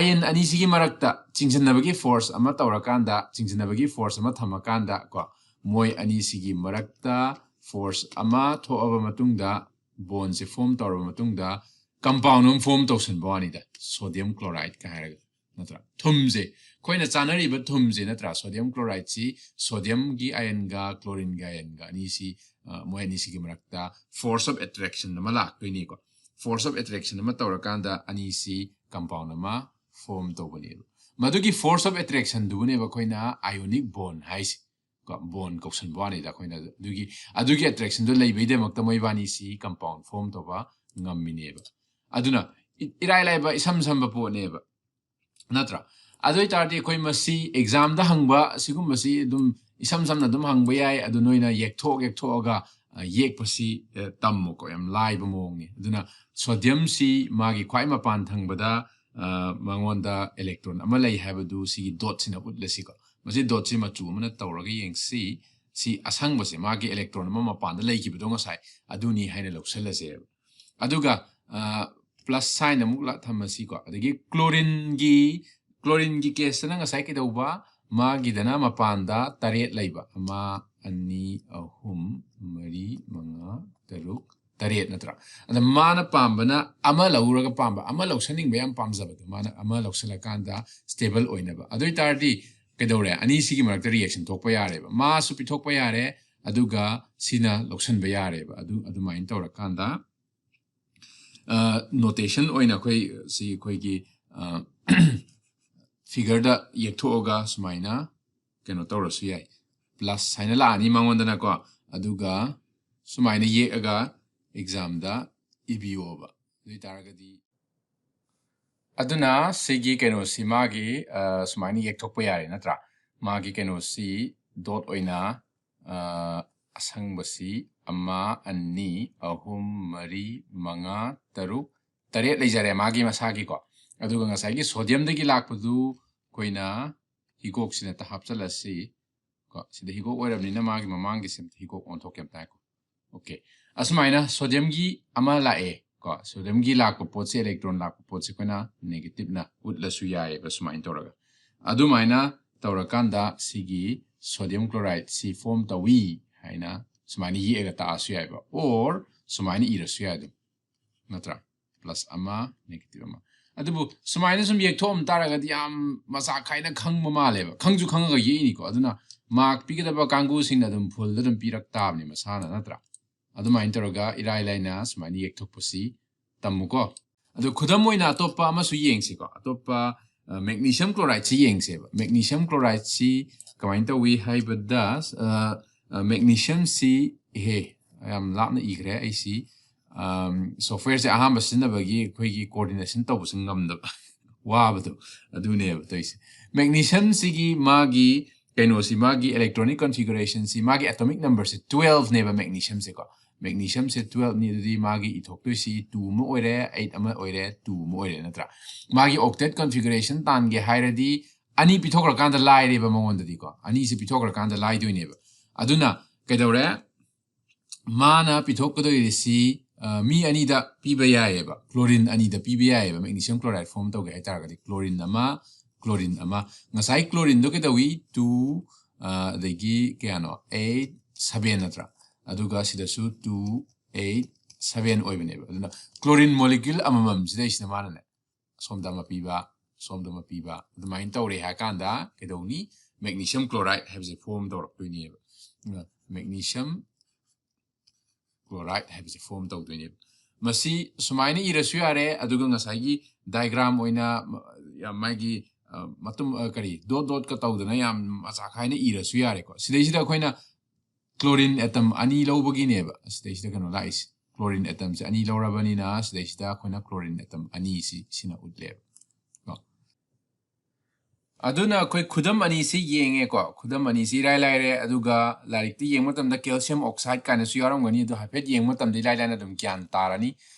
ion ꯑꯅꯤꯁꯤꯒꯤ ꯃꯔꯛꯇ ꯆꯤꯡꯁꯤꯟꯅꯕꯒꯤ force ꯑꯃ ꯇꯧꯔꯀꯥꯟꯗ, ꯆꯤꯡꯁꯤꯟꯅꯕꯒꯤ force ꯑꯃ ꯊꯝꯃꯀꯥꯟꯗ ꯀꯣ, ꯃꯣꯏ ꯑꯅꯤꯁꯤꯒꯤ ꯃꯔꯛꯇ force ꯑꯃ ꯊꯣꯛꯑꯕ ꯃꯇꯨꯡꯗ, bond ꯁꯦ form ꯇꯧꯔꯕ ꯃꯇꯨꯡꯗ, compound ꯑꯃ form ꯇꯧꯁꯟꯕ ꯋꯥꯅꯤꯗ, sodium chloride ꯀ ꯍꯥꯏꯔꯒ, ꯅꯠꯇ꯭ꯔꯥ? ꯊꯨꯝꯁꯦ ꯑꯩꯈꯣꯏꯅ ꯆꯥꯅꯔꯤꯕ ꯊꯨꯝꯁꯦ, ꯅꯠꯇ꯭ꯔꯥ? Sodium chloride ꯁꯤ sodium ꯒꯤ ion ꯒ chlorine ꯒꯤ ion ꯒ ꯑꯅꯤꯁꯤ, ꯑ, ꯃꯣꯏ ꯑꯅꯤꯁꯤꯒꯤ ꯃꯔꯛꯇ force of attraction ꯑꯃ ꯂꯥꯛꯇꯣꯏꯅꯤꯀꯣ꯫ force of attraction ꯑꯃ ꯇꯧꯔꯀꯥꯟꯗ ꯑꯅꯤꯁꯤ compound ꯑꯃ form ꯇꯧꯕꯅꯦꯕ꯫ ꯃꯗꯨꯒꯤ force of attraction ꯗꯨꯕꯨꯅꯦꯕ ꯑꯩꯈꯣꯏꯅ ionic bond ꯍꯥꯏꯁꯦ꯫ ꯀꯣ, bond ꯀꯧꯁꯟꯕ ꯋꯥꯅꯤꯗ ꯑꯩꯈꯣꯏꯅ꯫ ꯑꯗꯨꯒꯤ, ꯑꯗꯨꯒꯤ attraction ꯗꯣ ꯂꯩꯕꯩꯗꯃꯛꯇ ꯃꯣꯏꯕꯥꯅꯤꯁꯤ compound form ꯇꯧꯕ ꯉꯝꯃꯤꯅꯦꯕ꯫ ꯑꯗꯨꯅ ꯏ-, ꯏꯔꯥꯏ ꯂꯥꯏꯕ, ꯏꯁꯝ ꯁꯝꯕ ꯄꯣꯠꯅꯦꯕ, ꯅꯠꯇ꯭ꯔꯥ? ꯑꯗꯨ ꯑꯣꯏꯇꯥꯔꯗꯤ ꯑꯩꯈꯣꯏ ꯃꯁꯤ exam ꯗ ꯍꯪꯕ ꯁꯤꯒꯨꯝꯕꯁꯤ ꯑꯗꯨꯝ ꯏꯁꯝ ꯁꯝꯅ ꯑꯗꯨꯝ ꯍꯪꯕ ꯌꯥꯏ꯫ ꯑꯗꯨ ꯅꯣꯏꯅ ꯌꯦꯛꯊꯣꯛ ꯌꯦꯛꯊꯣꯛꯑꯒ, ꯑ, ꯌꯦꯛꯄꯁꯤ, ꯑ, ꯇꯝꯃꯨꯀꯣ꯫ ꯌꯥꯝ ꯂꯥꯏꯕ ꯃꯑꯣꯡꯅꯤ꯫ ꯑꯗꯨꯅ sodium ꯁꯤ ꯃꯥꯒꯤ ꯈ꯭ꯋꯥꯏ ꯃꯄꯥꯟ ꯊꯪꯕꯗ, ꯑ, ꯃꯉꯣꯟꯗ electron ꯑꯃ ꯂꯩ ꯍꯥꯏꯕꯗꯨ ꯁꯤꯒꯤ dot ꯁꯤꯅ ꯎꯠꯂꯁꯤꯀꯣ꯫ ꯃꯁꯤ dot ꯁꯤ ꯃꯆꯨ ꯑꯃꯅ ꯇꯧꯔꯒ ꯌꯦꯡꯁꯤ꯫ ꯁꯤ ꯑꯁꯪꯕꯁꯦ, ꯃꯥꯒꯤ electron ꯑꯃ ꯃꯄꯥꯟꯗ ꯂꯩꯈꯤꯕꯗꯣ ꯉꯁꯥꯏ, ꯑꯗꯨꯅꯤ ꯍꯥꯏꯅ ꯂꯧꯁꯜꯂꯁꯦꯕ꯫ ꯑꯗꯨꯒ, ꯑ, plus sign ꯑꯃꯨꯛ ꯂꯥ-, ꯊꯝꯃꯁꯤꯀꯣ꯫ ꯑꯗꯒꯤ chlorine ꯒꯤ, chlorine ꯒꯤ case ꯇꯅ ꯉꯁꯥꯏ ꯀꯩꯗꯧꯕ? ꯃꯥꯒꯤꯗꯅ ꯃꯄꯥꯟꯗ ꯇꯔꯦꯠ ꯂꯩꯕ꯫ ꯑꯃ, ꯑꯅꯤ, ꯑꯍꯨꯝ, ꯃꯔꯤ, ꯃꯉꯥ, ꯇꯔꯨꯛ, ꯇꯔꯦꯠ ꯅꯠꯇ꯭ꯔꯥ? ꯑꯗ ꯃꯥꯅ ꯄꯥꯝꯕꯅ ꯑꯃ ꯂꯧꯔꯒ ꯄꯥꯝꯕ, ꯑꯃ ꯂꯧꯁꯟꯅꯤꯡꯕ ꯌꯥꯝ ꯄꯥꯝꯖꯕꯗꯣ, ꯃꯥꯅ ꯑꯃ ꯂꯧꯁꯜꯂꯀꯥꯟꯗ stable ꯑꯣꯏꯅꯕ꯫ ꯑꯗꯨ ꯑꯣꯏꯇꯥꯔꯗꯤ ꯀꯩꯗꯧꯔꯦ? ꯑꯅꯤꯁꯤꯒꯤ ꯃꯔꯛꯇ reaction ꯊꯣꯛꯄ ꯌꯥꯔꯦꯕ꯫ ꯃꯥꯁꯁꯨ ꯄꯤꯊꯣꯛꯄ ꯌꯥꯔꯦ, ꯑꯗꯨꯒ ꯁꯤꯅ ꯂꯧꯁꯟꯕ ꯌꯥꯔꯦꯕ꯫ ꯑꯗꯨ, ꯑꯗꯨꯃꯥꯏꯅ ꯇꯧꯔꯀꯥꯟꯗ, ꯑ, notation ꯑꯣꯏꯅ ꯑꯩꯈꯣꯏ ꯁꯤ ꯑꯩꯈꯣꯏꯒꯤ, ꯑ, figure ꯗ ꯌꯦꯛꯊꯣꯛꯑꯒ ꯁꯨꯃꯥꯏꯅ ꯀꯩꯅꯣ ꯇꯧꯔꯁꯨ ꯌꯥꯏ꯫ Plus ꯍꯥꯏꯅ ꯂꯥꯛꯑꯅꯤ ꯃꯉꯣꯟꯗꯅꯀꯣ꯫ ꯑꯗꯨꯒ ꯁꯨꯃꯥꯏꯅ ꯌꯦꯛꯑꯒ exam ꯗ ꯏꯕꯤꯌꯣꯕ꯫ ꯑꯗꯨ ꯑꯣꯏꯇꯥꯔꯒꯗꯤ, ꯑꯗꯨꯅ ꯁꯤꯒꯤ ꯀꯩꯅꯣꯁꯤ ꯃꯥꯒꯤ, ꯑ, ꯁꯨꯃꯥꯏꯅ ꯌꯦꯛꯊꯣꯛꯄ ꯌꯥꯔꯦ ꯅꯠꯇ꯭ꯔꯥ? ꯃꯥꯒꯤ ꯀꯩꯅꯣꯁꯤ dot ꯑꯣꯏꯅ, ꯑ, ꯑꯁꯪꯕꯁꯤ ꯑꯃ, ꯑꯅꯤ, ꯑꯍꯨꯝ, ꯃꯔꯤ, ꯃꯉꯥ, ꯇꯔꯨꯛ, ꯇꯔꯦꯠ ꯂꯩꯖꯔꯦ ꯃꯥꯒꯤ ꯃꯁꯥꯒꯤꯀꯣ꯫ ꯑꯗꯨꯒ ꯉꯁꯥꯏꯒꯤ sodium ꯗꯒꯤ ꯂꯥꯛꯄꯗꯨ ꯑꯩꯈꯣꯏꯅ ꯍꯤꯒꯣꯛꯁꯤꯅ ꯍꯦꯛꯇ ꯍꯥꯞꯆꯤꯜꯂꯁꯤ꯫ ꯀꯣ, ꯁꯤꯗ ꯍꯤꯒꯣꯛ ꯑꯣꯏꯔꯕꯅꯤꯅ ꯃꯥꯒꯤ ꯃꯃꯥꯡꯒꯤꯁꯦ ꯑꯝꯇ ꯍꯤꯒꯣꯛ ꯑꯣꯟꯊꯣꯛꯀꯦ ꯑꯝꯇ ꯉꯥꯏꯈꯣ꯫ Okay, ꯑꯁꯨꯃꯥꯏꯅ sodium ꯒꯤ ꯑꯃ ꯂꯥꯛꯑꯦ꯫ ꯀꯣ, sodium ꯒꯤ ꯂꯥꯛꯄ ꯄꯣꯠꯁꯦ, electron ꯂꯥꯛꯄ ꯄꯣꯠꯁꯦ ꯑꯩꯈꯣꯏꯅ negative ꯅ ꯎꯠꯂꯁꯨ ꯌꯥꯏꯑꯕ ꯁꯨꯃꯥꯏꯅ ꯇꯧꯔꯒ꯫ ꯑꯗꯨꯃꯥꯏꯅ ꯇꯧꯔꯀꯥꯟꯗ ꯁꯤꯒꯤ sodium chloride ꯁꯤ form ꯇꯧꯏ ꯍꯥꯏꯅ ꯁꯨꯃꯥꯏꯅ ꯌꯦꯛꯑꯒ ꯇꯥꯛꯑꯁꯨ ꯌꯥꯏꯕ, or ꯁꯨꯃꯥꯏꯅ ꯏꯔꯁꯨ ꯌꯥꯏ ꯑꯗꯨꯝ, ꯅꯠꯇ꯭ꯔꯥ? Plus ꯑꯃ, negative ꯑꯃ꯫ ꯑꯗꯨꯕꯨ ꯁꯨꯃꯥꯏꯅ ꯁꯨꯝ ꯌꯦꯛꯊꯣꯛꯑꯝ ꯇꯥꯔꯒꯗꯤ ꯌꯥꯝ ꯃꯆꯥ ꯈꯥꯏꯅ ꯈꯪꯕ ꯃꯥꯜꯂꯦꯕ꯫ ꯈꯪꯁꯨ ꯈꯪꯉꯒ ꯌꯦꯛꯏꯅꯤꯀꯣ꯫ ꯑꯗꯨꯅ mark ꯄꯤꯒꯗꯕ ꯀꯥꯡꯕꯨꯁꯤꯡꯅ ꯑꯗꯨꯝ full ꯗ ꯑꯗꯨꯝ ꯄꯤꯔꯛ ꯇꯥꯕꯅꯤ ꯃꯁꯥꯅ, ꯅꯠꯇ꯭ꯔꯥ? ꯑꯗꯨꯃꯥꯏꯅ ꯇꯧꯔꯒ ꯏꯔꯥꯏ ꯂꯥꯏꯅ ꯁꯨꯃꯥꯏꯅ ꯌꯦꯛꯊꯣꯛꯄꯁꯤ ꯇꯝꯃꯨꯀꯣ꯫ ꯑꯗꯨ ꯈꯨꯗꯝ ꯑꯣꯏꯅ ꯑꯇꯣꯞꯄ ꯑꯃꯁꯨ ꯌꯦꯡꯁꯤꯀꯣ꯫ ꯑꯇꯣꯞꯄ magnesium chloride ꯁꯤ ꯌꯦꯡꯁꯦꯕ꯫ Magnesium chloride ꯁꯤ ꯀꯃꯥꯏꯅ ꯇꯧꯏ ꯍꯥꯏꯕꯗ, magnesium ꯁꯤ, ꯏꯍꯦ, ꯌꯥꯝ ꯂꯥꯞꯅ ꯏꯈ꯭ꯔꯦ ꯑꯩꯁꯤ꯫ Software ꯁꯦ ꯑꯍꯥꯟꯕ ꯁꯤꯖꯤꯟꯅꯕꯒꯤ ꯑꯩꯈꯣꯏꯒꯤ coordination ꯇꯧꯕꯁꯨ ꯉꯝꯗꯕ, ꯋꯥꯕꯗꯣ, ꯑꯗꯨꯅꯦꯕ ꯇꯧꯔꯤꯁꯦ꯫ Magnesium ꯁꯤꯒꯤ ꯃꯥꯒꯤ ꯀꯩꯅꯣꯁꯤ, ꯃꯥꯒꯤ electronic configuration ꯁꯤ, ꯃꯥꯒꯤ atomic number ꯁꯦ twelve ꯅꯦꯕ magnesium ꯁꯦꯀꯣ꯫ Magnesium ꯁꯦ twelve ꯅꯤ, ꯑꯗꯨꯗꯤ ꯃꯥꯒꯤ ꯏꯊꯣꯛꯇꯣꯏꯁꯤ two ꯑꯃ ꯑꯣꯏꯔꯦ, eight ꯑꯃ ꯑꯣꯏꯔꯦ, two ꯑꯃ ꯑꯣꯏꯔꯦ, ꯅꯠꯇ꯭ꯔꯥ? ꯃꯥꯒꯤ octet configuration ꯇꯥꯟꯒꯦ ꯍꯥꯏꯔꯗꯤ ꯑꯅꯤ ꯄꯤꯊꯣꯛꯈ꯭ꯔꯀꯥꯟꯗ ꯂꯥꯏꯔꯦꯕ ꯃꯉꯣꯟꯗꯗꯤꯀꯣ꯫ ꯑꯅꯤꯁꯤ ꯄꯤꯊꯣꯛꯈ꯭ꯔꯀꯥꯟꯗ ꯂꯥꯏꯗꯣꯏꯅꯦꯕ꯫ ꯑꯗꯨꯅ ꯀꯩꯗꯧꯔꯦ? ꯃꯥꯅ ꯄꯤꯊꯣꯛꯀꯗꯣꯏꯔꯤꯁꯤ, ꯑ, ꯃꯤ ꯑꯅꯤꯗ ꯄꯤꯕ ꯌꯥꯏꯌꯦꯕ꯫ Chlorine ꯑꯅꯤꯗ ꯄꯤꯕ ꯌꯥꯏꯌꯦꯕ꯫ Magnesium chloride form ꯇꯧꯒꯦ ꯍꯥꯏꯇꯥꯔꯒꯗꯤ chlorine ꯑꯃ, chlorine ꯑꯃ꯫ ꯉꯁꯥꯏ chlorine ꯗꯣ ꯀꯩꯗꯧꯏ? Two, ꯑ, ꯑꯗꯒꯤ ꯀꯌꯥꯅꯣ? Eight, seven ꯅꯠꯇ꯭ꯔꯥ? ꯑꯗꯨꯒ ꯁꯤꯗꯁꯨ two, eight, seven ꯑꯣꯏꯕꯅꯦꯕ꯫ ꯑꯗꯨꯅ chlorine molecule ꯑꯃꯃꯝ ꯁꯤꯗꯩꯁꯤꯗ ꯃꯥꯅꯅꯦ, ꯑꯁꯣꯝꯗ ꯑꯃ ꯄꯤꯕ, ꯑꯁꯣꯝꯗ ꯑꯃ ꯄꯤꯕ, ꯑꯗꯨꯃꯥꯏꯅ ꯇꯧꯔꯦ ꯍꯥꯏ ꯀꯥꯟꯗ ꯀꯩꯗꯧꯅꯤ? Magnesium chloride ꯍꯥꯏꯕꯁꯦ form ꯇꯧꯔꯛꯇꯣꯏꯅꯦꯕ꯫ ꯑꯗꯨꯅ magnesium chloride ꯍꯥꯏꯕꯁꯦ form ꯇꯧꯗꯣꯏꯅꯦꯕ꯫ ꯃꯁꯤ ꯁꯨꯃꯥꯏꯅ ꯏꯔꯁꯨ ꯌꯥꯔꯦ, ꯑꯗꯨꯒ ꯉꯁꯥꯏꯒꯤ diagram ꯑꯣꯏꯅ ꯃ-, ꯌꯥꯝ ꯃꯥꯒꯤ, ꯑ, ꯃꯇꯨꯝ, ꯑ, ꯀꯔꯤ, dot dot ꯀ ꯇꯧꯗꯅ ꯌꯥꯝ ꯃꯆꯥ ꯈꯥꯏꯅ ꯏꯔꯁꯨ ꯌꯥꯔꯦꯀꯣ꯫ ꯁꯤꯗꯩꯁꯤꯗ ꯑꯩꯈꯣꯏꯅ chlorine atom ꯑꯅꯤ ꯂꯧꯕꯒꯤꯅꯦꯕ ꯁꯤꯗꯩꯁꯤꯗ ꯀꯩꯅꯣ ꯂꯥꯛꯏꯁꯦ꯫ Chlorine atom ꯁꯦ ꯑꯅꯤ ꯂꯧꯔꯕꯅꯤꯅ ꯁꯤꯗꯩꯁꯤꯗ ꯑꯩꯈꯣꯏꯅ chlorine atom ꯑꯅꯤꯁꯤ ꯁꯤꯅ ꯎꯠꯂꯦꯕ꯫ ꯀꯣ꯫ ꯑꯗꯨꯅ ꯑꯩꯈꯣꯏ ꯈꯨꯗꯝ ꯑꯅꯤꯁꯤ ꯌꯦꯡꯉꯦꯀꯣ꯫ ꯈꯨꯗꯝ ꯑꯅꯤꯁꯤ ꯏꯔꯥꯏ ꯂꯥꯏꯔꯦ, ꯑꯗꯨꯒ ꯂꯥꯏꯔꯤꯛꯇ ꯌꯦꯡꯕ ꯃꯇꯝꯗ calcium oxide ꯀꯥꯏꯅꯁꯨ ꯌꯥꯎꯔꯝꯒꯅꯤ, ꯑꯗꯨ ꯍꯥꯏꯐꯦꯠ ꯌꯦꯡꯕ ꯃꯇꯝꯗ ꯏꯔꯥꯏ ꯂꯥꯏꯅ ꯑꯗꯨꯝ ꯒ꯭ꯌꯥꯟ ꯇꯥꯔꯅꯤ꯫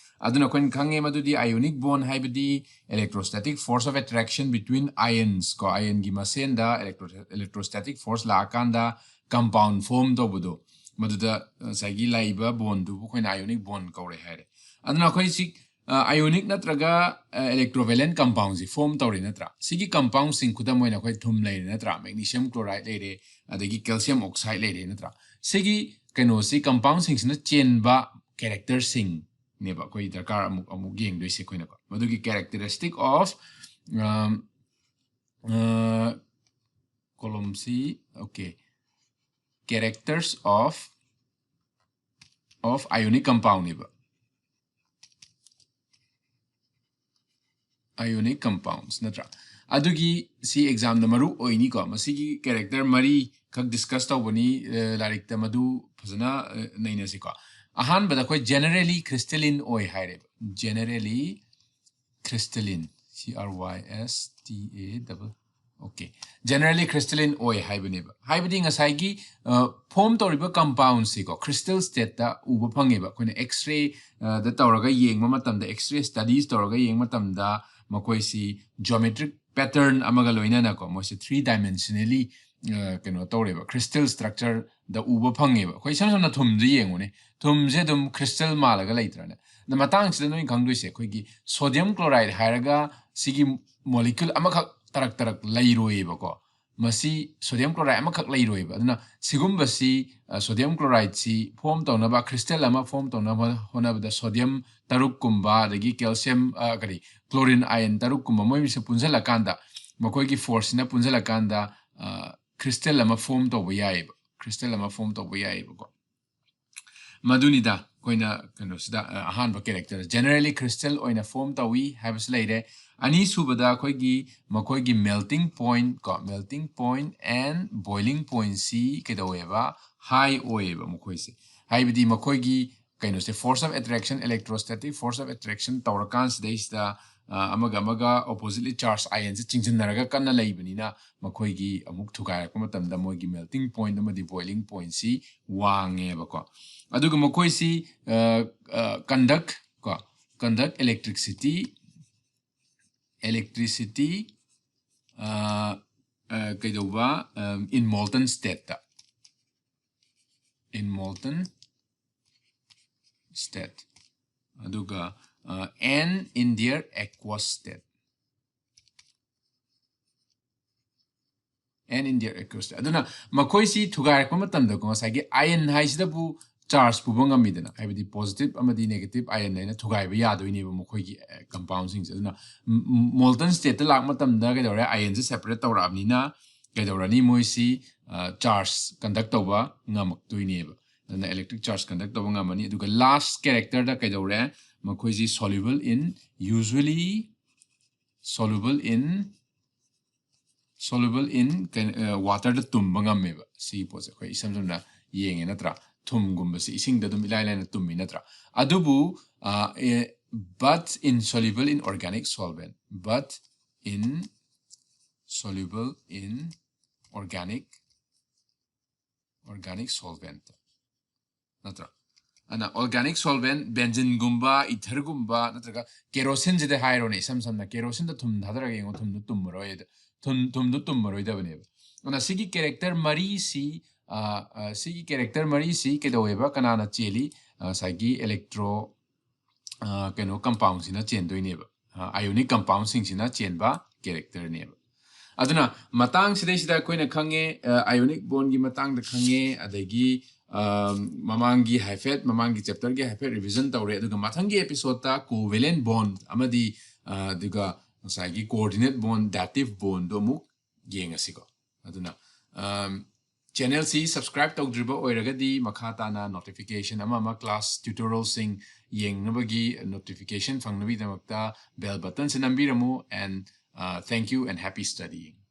ꯑꯗꯨꯅ ꯑꯩꯈꯣꯏꯅ ꯈꯪꯉꯦ ꯃꯗꯨꯗꯤ ionic bond ꯍꯥꯏꯕꯗꯤ electrostatic force of attraction between ions ꯀꯣ, ion ꯒꯤ ꯃꯁꯦꯟꯗ electro-, electrostatic force ꯂꯥꯛꯑꯀꯥꯟꯗ compound form ꯇꯧꯕꯗꯣ, ꯃꯗꯨꯗ ꯉꯁꯥꯏꯒꯤ ꯂꯥꯛꯏꯕ bond ꯗꯨꯕꯨ ꯑꯩꯈꯣꯏꯅ ionic bond ꯀꯧꯔꯦ ꯍꯥꯏꯔꯦ꯫ ꯑꯗꯨꯅ ꯑꯩꯈꯣꯏ ꯁꯤ, ꯑ, ionic ꯅꯠꯇ꯭ꯔꯒ, ꯑ, electrovalent compound ꯁꯤ form ꯇꯧꯔꯦ ꯅꯠꯇ꯭ꯔꯥ? ꯁꯤꯒꯤ compound ꯁꯤꯡ ꯈꯨꯗꯝ ꯑꯣꯏꯅ ꯑꯩꯈꯣꯏ ꯊꯨꯝ ꯂꯩꯔꯦ ꯅꯠꯇ꯭ꯔꯥ? Magnesium chloride ꯂꯩꯔꯦ, ꯑꯗꯒꯤ calcium oxide ꯂꯩꯔꯦ ꯅꯠꯇ꯭ꯔꯥ? ꯁꯤꯒꯤ ꯀꯩꯅꯣꯁꯤ, compound ꯁꯤꯡꯁꯤꯅ ꯆꯦꯟꯕ character ꯁꯤꯡꯅꯦꯕ ꯑꯩꯈꯣꯏ ꯗꯔꯀꯥꯔ ꯑꯃꯨꯛ, ꯑꯃꯨꯛ ꯌꯦꯡꯗꯣꯏꯁꯦ ꯑꯩꯈꯣꯏꯅꯀꯣ꯫ ꯃꯗꯨꯒꯤ characteristic of, ꯎꯝ, ꯑ, column ꯁꯤ, okay, characters of, of ionic compound ꯅꯦꯕ꯫ ionic compounds ꯅꯠꯇ꯭ꯔꯥ? ꯑꯗꯨꯒꯤ ꯁꯤ examꯗ ꯃꯔꯨ ꯑꯣꯏꯅꯤꯀꯣ꯫ ꯃꯁꯤꯒꯤ character ꯃꯔꯤ ꯈꯛ discuss ꯇꯧꯕꯅꯤ, ꯑ, ꯂꯥꯏꯔꯤꯛꯇ ꯃꯗꯨ ꯐꯖꯅ, ꯑ, ꯅꯩꯅꯁꯤꯀꯣ꯫ ꯑꯍꯥꯟꯕꯗ ꯑꯩꯈꯣꯏ generally crystalline ꯑꯣꯏ ꯍꯥꯏꯔꯦꯕ꯫ Generally crystalline, C R Y S T A double, okay, generally crystalline ꯑꯣꯏ ꯍꯥꯏꯕꯅꯦꯕ꯫ ꯍꯥꯏꯕꯗꯤ ꯉꯁꯥꯏꯒꯤ, ꯑ, form ꯇꯧꯔꯤꯕ compoundꯁꯤꯀꯣ, crystal stateꯇ ꯎꯕ ꯐꯪꯉꯦꯕ꯫ ꯑꯩꯈꯣꯏꯅ X-ray, ꯑ, ꯗ ꯇꯧꯔꯒ ꯌꯦꯡꯕ ꯃꯇꯝꯗ, X-ray studies ꯇꯧꯔꯒ ꯌꯦꯡꯕ ꯃꯇꯝꯗ ꯃꯈꯣꯏꯁꯤ geometric pattern ꯑꯃꯒ ꯂꯣꯏꯅꯅꯀꯣ, ꯃꯣꯏꯁꯦ three dimensionally, ꯑ, ꯀꯩꯅꯣ ꯇꯧꯔꯦꯕ, crystal structureꯗ ꯎꯕ ꯐꯪꯉꯦꯕ꯫ ꯑꯩꯈꯣꯏ ꯏꯁꯝ ꯁꯝꯅ ꯊꯨꯝꯁꯦ ꯌꯦꯡꯉꯨꯅꯦ꯫ ꯊꯨꯝꯁꯦ ꯑꯗꯨꯝ crystal ꯃꯥꯜꯂꯒ ꯂꯩꯇ꯭ꯔꯅꯦ? ꯑꯗ ꯃꯇꯥꯡꯁꯤꯗ ꯅꯣꯏ ꯈꯪꯗꯣꯏꯁꯦ, ꯑꯩꯈꯣꯏꯒꯤ sodium chloride ꯍꯥꯏꯔꯒ ꯁꯤꯒꯤ molecule ꯑꯃꯈꯛ ꯇꯔꯛ ꯇꯔꯛ ꯂꯩꯔꯣꯏꯌꯦꯕꯀꯣ꯫ ꯃꯁꯤ sodium chloride ꯑꯃꯈꯛ ꯂꯩꯔꯣꯏꯕ꯫ ꯑꯗꯨꯅ ꯁꯤꯒꯨꯝꯕꯁꯤ, ꯑ, sodium chlorideꯁꯤ form ꯇꯧꯅꯕ, crystal ꯑꯃ form ꯇꯧꯅꯕ ꯍꯣꯠꯅꯕꯗ sodium ꯇꯔꯨꯛꯀꯨꯝꯕ, ꯑꯗꯒꯤ calcium, ꯑ, ꯀꯔꯤ, chlorine ion ꯇꯔꯨꯛꯀꯨꯝꯕ, ꯃꯣꯏ ꯃꯤꯁꯦ ꯄꯨꯟꯁꯤꯜꯂꯀꯥꯟꯗ, ꯃꯈꯣꯏꯒꯤ forceꯁꯤꯅ ꯄꯨꯟꯁꯤꯜꯂꯀꯥꯟꯗ, ꯑ, crystal ꯑꯃ form ꯇꯧꯕ ꯌꯥꯏꯌꯦꯕ꯫ Crystal ꯑꯃ form ꯇꯧꯕ ꯌꯥꯏꯌꯦꯕꯀꯣ꯫ ꯃꯗꯨꯅꯤꯗ ꯑꯩꯈꯣꯏꯅ ꯀꯩꯅꯣꯁꯤꯗ, ꯑ, ꯑꯍꯥꯟꯕ character, generally crystal ꯑꯣꯏꯅ form ꯇꯧꯏ ꯍꯥꯏꯕꯁꯤ ꯂꯩꯔꯦ꯫ ꯑꯅꯤꯁꯨꯕꯗ ꯑꯩꯈꯣꯏꯒꯤ, ꯃꯈꯣꯏꯒꯤ melting point ꯀꯣ, melting point and boiling pointꯁꯤ ꯀꯩꯗꯧꯋꯦꯕ? High ꯑꯣꯏꯌꯦꯕ ꯃꯈꯣꯏꯁꯦ꯫ ꯍꯥꯏꯕꯗꯤ ꯃꯈꯣꯏꯒꯤ ꯀꯩꯅꯣꯁꯦ, force of attraction, electrostatic force of attraction ꯇꯧꯔꯀꯥꯟꯁꯤꯗꯩꯁꯤꯗ, ꯑ, ꯑꯃꯒ ꯑꯃꯒ oppositely charge ionꯁꯦ ꯆꯤꯡꯁꯤꯟꯅꯔꯒ ꯀꯟꯅ ꯂꯩꯕꯅꯤꯅ ꯃꯈꯣꯏꯒꯤ ꯑꯃꯨꯛ ꯊꯨꯒꯥꯏꯔꯛꯄ ꯃꯇꯝꯗ ꯃꯣꯏꯒꯤ melting point ꯑꯃꯗꯤ boiling pointꯁꯤ ꯋꯥꯡꯉꯦꯕꯀꯣ꯫ ꯑꯗꯨꯒ ꯃꯈꯣꯏꯁꯤ, ꯑ, ꯑ, conduct ꯀꯣ, conduct electricity, electricity, ꯑ, ꯑ, ꯀꯩꯗꯧꯕ, ꯑ, in molten stateꯇ, in molten state, ꯑꯗꯨꯒ, ꯑ, and in their aqueous state, and in their aqueous state. ꯑꯗꯨꯅ ꯃꯈꯣꯏꯁꯤ ꯊꯨꯒꯥꯏꯔꯛꯄ ꯃꯇꯝꯗꯀꯣ, ꯉꯁꯥꯏꯒꯤ ion ꯍꯥꯏꯁꯤꯗꯕꯨ charge ꯄꯨꯕ ꯉꯝꯃꯤꯗꯅ, ꯍꯥꯏꯕꯗꯤ positive ꯑꯃꯗꯤ negative ion ꯍꯥꯏꯅ ꯊꯨꯒꯥꯏꯕ ꯌꯥꯗꯣꯏꯅꯦꯕ ꯃꯈꯣꯏꯒꯤ, ꯑ, compoundꯁꯤꯡꯁꯦ꯫ ꯑꯗꯨꯅ ꯝ-, ꯝ-, molten stateꯇ ꯂꯥꯛꯄ ꯃꯇꯝꯗ ꯀꯩꯗꯧꯔꯦ? Ionꯁꯦ separate ꯇꯧꯔꯛꯑꯕꯅꯤꯅ ꯀꯩꯗꯧꯔꯅꯤ? ꯃꯣꯏꯁꯤ, ꯑ, charge conduct ꯇꯧꯕ ꯉꯝꯃꯛꯇꯣꯏꯅꯦꯕ꯫ ꯑꯗꯨꯅ electric charge conduct ꯇꯧꯕ ꯉꯝꯃꯅꯤ꯫ ꯑꯗꯨꯒ last characterꯗ ꯀꯩꯗꯧꯔꯦ? ꯃꯈꯣꯏꯁꯤ soluble in, usually soluble in soluble in waterꯗ tumꯕ ꯉꯝꯃꯦꯕ꯫ ꯁꯤꯒꯤ ꯄꯣꯠꯁꯦ ꯑꯩꯈꯣꯏ ꯏꯁꯝ ꯁꯝꯅ ꯌꯦꯡꯉꯦ ꯅꯠꯇ꯭ꯔꯥ? ꯊꯨꯝꯒꯨꯝꯕꯁꯤ ꯏꯁꯤꯡꯗ ꯑꯗꯨꯝ ꯏꯂꯥꯏ ꯂꯥꯏꯅ ꯇꯨꯝꯃꯤ ꯅꯠꯇ꯭ꯔꯥ? ꯑꯗꯨꯕꯨ uh, but insoluble in organic solvent, but insoluble in organic organic solvent ꯅꯠꯇ꯭ꯔꯥ? ꯑꯗꯨꯅ organic solvent, benzeneꯒꯨꯝꯕ, etherꯒꯨꯝꯕ ꯅꯠꯇ꯭ꯔꯒ keroseneꯁꯤꯗ ꯍꯥꯏꯔꯣꯅꯦ, ꯏꯁꯝ ꯁꯝꯅ keroseneꯗ ꯊꯨꯝ ꯊꯥꯗꯔꯒ ꯌꯦꯡꯉꯣ, ꯊꯨꯝꯗꯨ ꯇꯨꯝꯃꯔꯣꯏ꯫ ꯊꯨꯝ ꯊꯨꯝꯗꯨ ꯇꯨꯝꯃꯔꯣꯏꯗꯕꯅꯦꯕ꯫ ꯑꯗꯨꯅ ꯁꯤꯒꯤ character ꯃꯔꯤꯁꯤ ꯑ, ꯑ, ꯁꯤꯒꯤ character ꯃꯔꯤꯁꯤ ꯀꯩꯗꯧꯋꯦꯕ? ꯀꯅꯥꯅ ꯆꯦꯜꯂꯤ? ꯑ, ꯉꯁꯥꯏꯒꯤ electro ꯑ, ꯀꯩꯅꯣ compoundꯁꯤꯅ ꯆꯦꯟꯗꯣꯏꯅꯦꯕ꯫ ꯑ, ionic compoundꯁꯤꯡꯁꯤꯅ ꯆꯦꯟꯕ characterꯅꯦꯕ꯫ ꯑꯗꯨꯅ ꯃꯇꯥꯡꯁꯤꯗꯩꯁꯤꯗ ꯑꯩꯈꯣꯏꯅ ꯈꯪꯉꯦ, ꯑ, ionic bondꯒꯤ ꯃꯇꯥꯡꯗ ꯈꯪꯉꯦ, ꯑꯗꯒꯤ ꯑ, ꯃꯃꯥꯡꯒꯤ ꯍꯥꯏꯐꯦꯠ ꯃꯃꯥꯡꯒꯤ chapterꯒꯤ ꯍꯥꯏꯐꯦꯠ revision ꯇꯧꯔꯦ꯫ ꯑꯗꯨꯒ ꯃꯊꯪꯒꯤ episodeꯇ covalent bond ꯑꯃꯗꯤ ꯑ, ꯑꯗꯨꯒ ꯉꯁꯥꯏꯒꯤ coordinate bond, dative bondꯗꯣ ꯑꯃꯨꯛ ꯌꯦꯡꯉꯁꯤꯀꯣ꯫ ꯑꯗꯨꯅ ꯑꯝ, channelꯁꯤ subscribe ꯇꯧꯗ꯭ꯔꯤꯕ ꯑꯣꯏꯔꯒꯗꯤ ꯃꯈꯥ ꯇꯥꯅ notification ꯑꯃ ꯑꯃ class tutorialꯁꯤꯡ ꯌꯦꯡꯅꯕꯒꯤ notification ꯐꯪꯅꯕꯒꯤꯗꯃꯛꯇ bell buttonꯁꯦ ꯅꯝꯕꯤꯔꯝꯃꯨ꯫ And uh, thank you and happy studying.